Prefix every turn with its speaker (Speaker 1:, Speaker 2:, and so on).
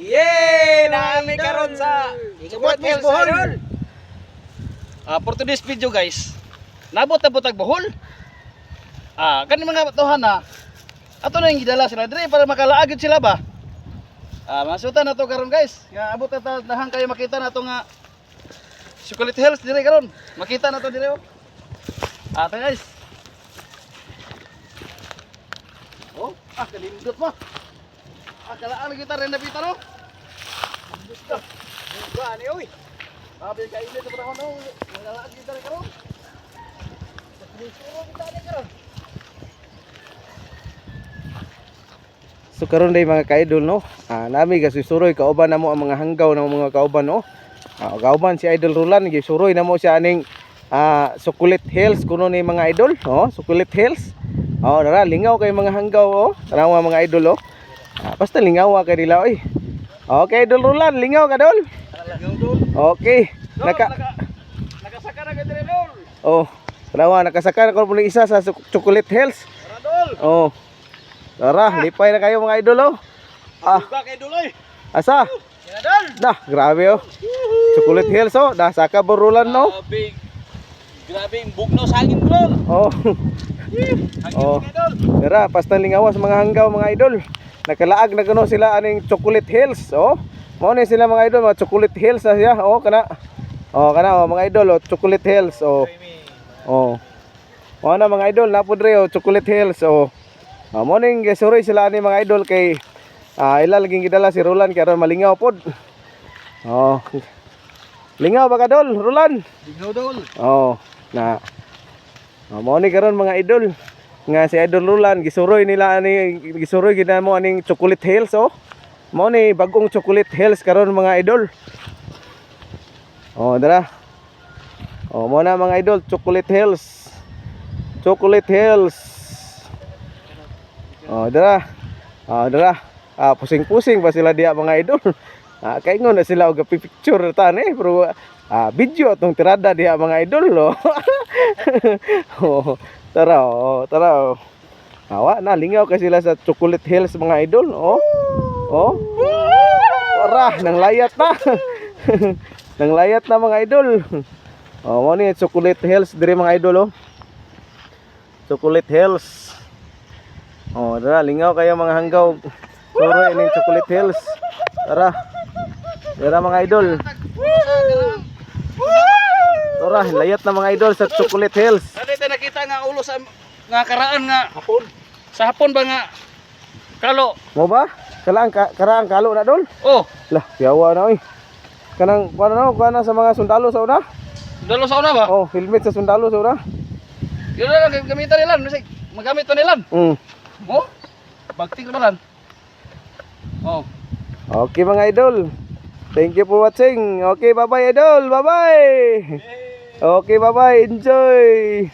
Speaker 1: Yay! Naami karon sa
Speaker 2: Ikabot Miss Bohol.
Speaker 1: For today's video, guys, nabot na butag Bohol. Kani mga batuhan na ato na yung gidala sila dire para makalaag yun sila ba. Masutan na to karon, guys. Nga abot na ta dahang kayo makita na to nga Chocolate Hills dire karon. Makita na to dire oh. Ta guys. Oh, kalindot mo. Kalaan kita rin napita no. Gusto. Ba ni oy. Sabi ka init sa panahon no. Nalaag kita rin karon. Suro kita ni karon.
Speaker 2: So karon day mga ka-idol no. Nami gasusuroy kauban namo ang mga hanggaw ng mga kauban no. Kauban si Idol Roland, gisuroy namo siya aning Chocolate Hills kuno ni mga idol, oh, Chocolate Hills. Oh, dara lingaw kay mga hanggaw oh. Tanawa mga idol oh. Basta lingaw kay nila oy. Okay, Idol Roland, lingaw ka dol. Okay.
Speaker 1: Naka
Speaker 2: Naka
Speaker 1: nakasaka na kay dire dol.
Speaker 2: Oh, tanawa nakasaka na ko po isa sa Chocolate Hills.
Speaker 1: Tara dol.
Speaker 2: Oh. Tara, lipay na kayo mga idol oh.
Speaker 1: Ba kay dol oy.
Speaker 2: Asa?
Speaker 1: Sila dol.
Speaker 2: Dah, grabe oh. Chocolate Hills oh, dah saka burulan no.
Speaker 1: Grabe. Grabe yung bugnaw sa hangin dol.
Speaker 2: Oh.
Speaker 1: Hangin
Speaker 2: Oh.
Speaker 1: kay dol.
Speaker 2: Tara, pasta lingawas mga hanggaw mga idol. Nakalaag na kuno sila aning Chocolate Hills oh. Mao ni sila mga idol, mga Chocolate Hills na siya oh kana. Oh kana oh mga idol oh, Chocolate Hills oh. Oh. Mao na mga idol, napudre oh, Chocolate Hills oh. Oh, mo ning gisuroy sila ani mga idol kay ila laging gidala si Roland kay aron malingaw pod. Oh. Lingaw ba ka dol, Roland?
Speaker 1: Lingaw dol.
Speaker 2: Oh, na. Oh, mao ni karon mga idol nga si Idol Roland gisuroy nila ani, gisuroy gid mo aning Chocolate Hills oh. Mao ni bagong Chocolate Hills karon mga idol. Oh, dara. Oh, mao na mga idol, Chocolate Hills. Chocolate Hills. Oh, dara. Oh, dara. Pusing-pusing ba sila diya mga idol? Kay na sila og picture ta ni pero video atong tirada diha mga idol oh. Oh, tara oh, tara oh. Awa na lingaw kay sila sa Chocolate Hills mga idol oh. Oh. Tara, nang layat na. Nang layat na mga idol. Oh, mo ni Chocolate Hills dire mga idol oh. Chocolate Hills. Oh, tara, lingaw kayo mga hanggaw. Suro ining Chocolate Hills. Tara. Tara mga idol. Tara, layat na mga idol sa Chocolate Hills.
Speaker 1: Dali tayo nakita nga ulo sa nga karaan nga hapon. Sa hapon ba nga kalo?
Speaker 2: Mo ba? Kalaan ka, karaang kalo na dol.
Speaker 1: Oh,
Speaker 2: Lah, yawa na oy. Kanang kuno no, kuno sa mga sundalo sa una.
Speaker 1: dalo sa una ba?
Speaker 2: Oh, helmet sa sundalo sa una.
Speaker 1: Yun na lang gamitan nila, bisag magamit to nila. Oh. Bagting naman. Oh.
Speaker 2: Okay mga idol. Thank you for watching. Okay, bye-bye idol. Bye-bye. Okay, bye-bye. Enjoy.